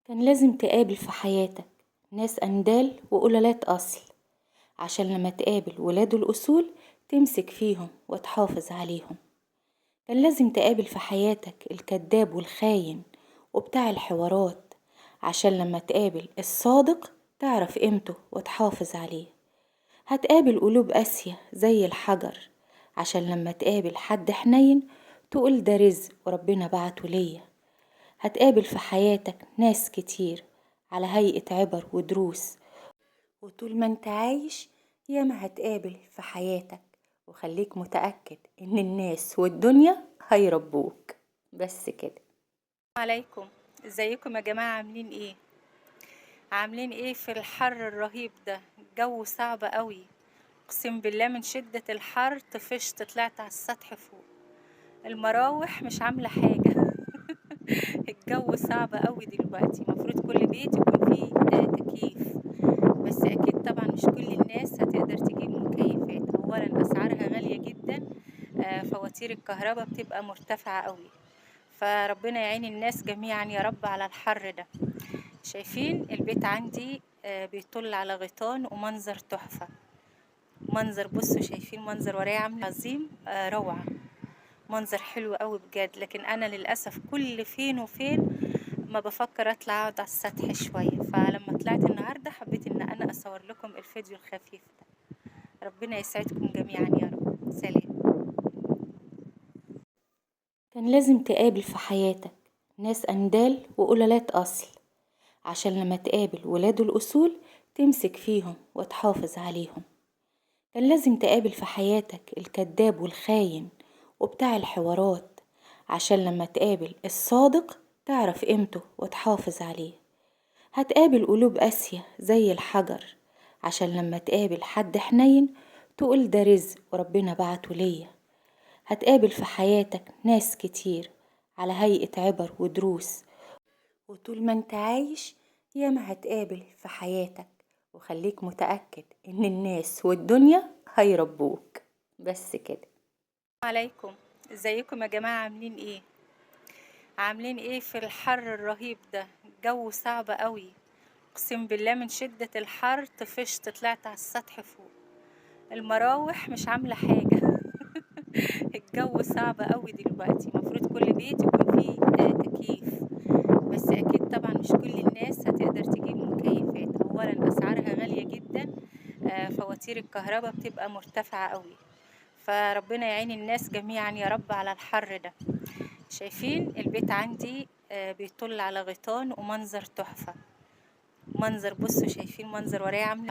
كان لازم تقابل في حياتك ناس أندال وقلالات أصل، عشان لما تقابل ولاد الأصول تمسك فيهم وتحافظ عليهم. كان لازم تقابل في حياتك الكذاب والخاين وبتاع الحوارات، عشان لما تقابل الصادق تعرف قيمته وتحافظ عليه. هتقابل قلوب قاسية زي الحجر، عشان لما تقابل حد حنين تقول ده رزق وربنا بعته ليا. هتقابل في حياتك ناس كتير على هيئة عبر ودروس، وطول ما انت عايش ياما هتقابل في حياتك، وخليك متأكد ان الناس والدنيا هيربوك. بس كده. عليكم، ازيكم يا جماعة؟ عاملين ايه؟ عاملين ايه في الحر الرهيب ده؟ الجو صعب قوي، اقسم بالله من شدة الحر طفشت، طلعت على السطح فوق، المراوح مش عاملة حاجة. الجو صعب قوي دلوقتي، المفروض كل بيت يكون فيه تكييف، بس اكيد طبعا مش كل الناس هتقدر تجيب مكيفات. اولا اسعارها غالية جدا، فواتير الكهرباء بتبقى مرتفعة قوي، فربنا يعين الناس جميعا يا رب على الحر ده. شايفين البيت عندي بيطل على غيطان ومنظر تحفة، منظر، بصوا شايفين منظر ورايا عامل عظيم، روعة، منظر حلو قوي بجد. لكن انا للاسف كل فين وفين ما بفكر اطلع اقعد على السطح شوية، فلما طلعت النهاردة حبيت ان انا اصور لكم الفيديو الخفيف ده. ربنا يسعدكم جميعا يا رب. سلام. كان لازم تقابل في حياتك ناس أندال وقلالات أصل، عشان لما تقابل ولاد الأصول تمسك فيهم وتحافظ عليهم. كان لازم تقابل في حياتك الكذاب والخاين وبتاع الحوارات، عشان لما تقابل الصادق تعرف قيمته وتحافظ عليه. هتقابل قلوب قاسية زي الحجر، عشان لما تقابل حد حنين تقول ده رزق وربنا بعته ليا. هتقابل في حياتك ناس كتير على هيئة عبر ودروس، وطول ما انت عايش ياما هتقابل في حياتك، وخليك متأكد ان الناس والدنيا هيربوك. بس كده. عليكم، ازيكم يا جماعة؟ عاملين ايه؟ عاملين ايه في الحر الرهيب ده؟ الجو صعب قوي، اقسم بالله من شدة الحر طفشت، طلعت على السطح فوق، المراوح مش عاملة حاجة. الجو صعب قوي دلوقتي، المفروض كل بيت يكون فيه تكييف، بس اكيد طبعا مش كل الناس هتقدر تجيب مكيفات. اولا اسعارها غالية جدا، فواتير الكهرباء بتبقى مرتفعة قوي، فربنا يعين الناس جميعا يا رب على الحر ده. شايفين البيت عندي بيطل على غيطان ومنظر تحفة، منظر، بصوا شايفين منظر ورايا عامل